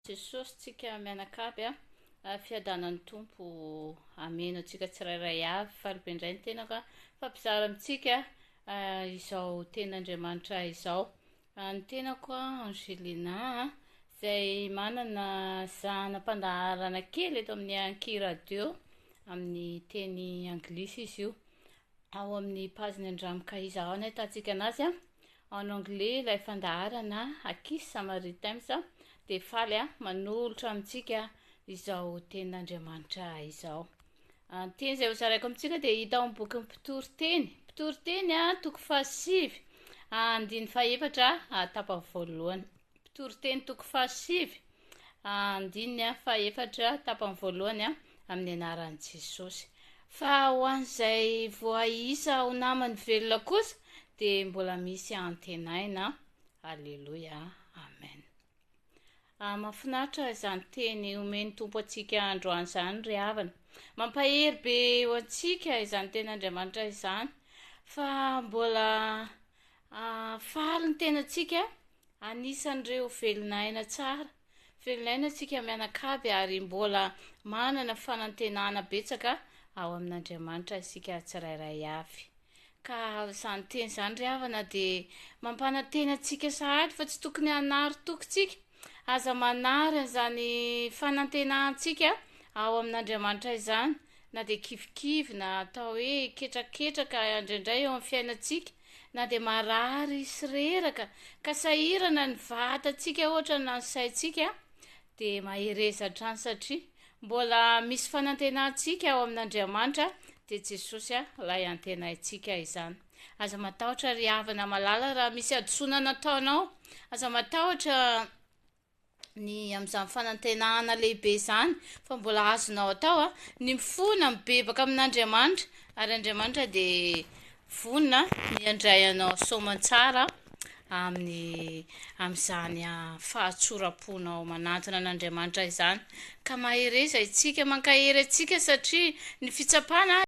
Jesosy tsika mianakavy a. Fiadanan'ny Tompo hameno antsika tsirairay avy. Faly be indray ny tenako a, fampizara amintsika izao tenin'Andriamanitra izao. Ny tenako a, Angelina a, izay manana zana-pandaharana kely eto amin'ny Anki Radio, amin'ny teny anglisy izy io. Ao amin'ny page-ny Andramo Kaiza ao no ahitantsika anazy a. En anglais ilay fandaharana Akis Samaritems dia faly aho manolotra amintsika izao tenin'Andriamanitra izao. Ny teny izay hozaraiko amintsika dia hita ao amin'ny bokin'ny Mpitoriteny. Mpitoriteny toko fahasivy, andininy fahefatra, tapany voalohany. Mpitoriteny toko fahasivy, andininy fahefatra, tapany voalohany, amin'ny anaran'i Jesosy. Fa ho an'izay voaisa ho naman'ny velona kosa dia mbola misy antenaina. Aleloia. Amen. Ah, mahafinaritra izany teny omen'ny Tompo antsika androany izany ry havana. Mampahery be ho antsika izany tenin'Andriamanitra izany fa mbola ah, faly ny tenantsika anisan'ireo velon'aina tsara. Velon'aina isika mianakavy ary mbola manana fanantenana betsaka ao amin'Andriamanitra isika tsirairay avy. Ka izany teny izany ry havana dia mampanantena antsika sahady fa tsy tokony hanary toky tsika. Aza manary an'izany fanantenantsika ao amin'Andriamanitra izany na dia kivikivy na atao hoe ketraketraka indraindray eo amin'ny fiainantsika na dia marary sy reraka ka sahirana ny vatantsika ohatra na ny saintsika dia mahereza hatrany satria Mbola misy fanantenantsika ao amin'Andriamanitra dia Jesosy ilay antenaintsika izany. Aza matahotra ry havana malala raha misy hadisoana nataonao. Aza matahotra ny amin'izany fanantenana lehibe izany fa mbola azonao atao ny mifona mibebaka amin'Andriamanitra ary Andriamanitra dia Vonona ny handray anao soamantsara amin'ny amin'izany fahatsoram-ponao manantona an'Andriamanitra izany. Ka mahereza isika, mankahery antsika satria ny fitsapana.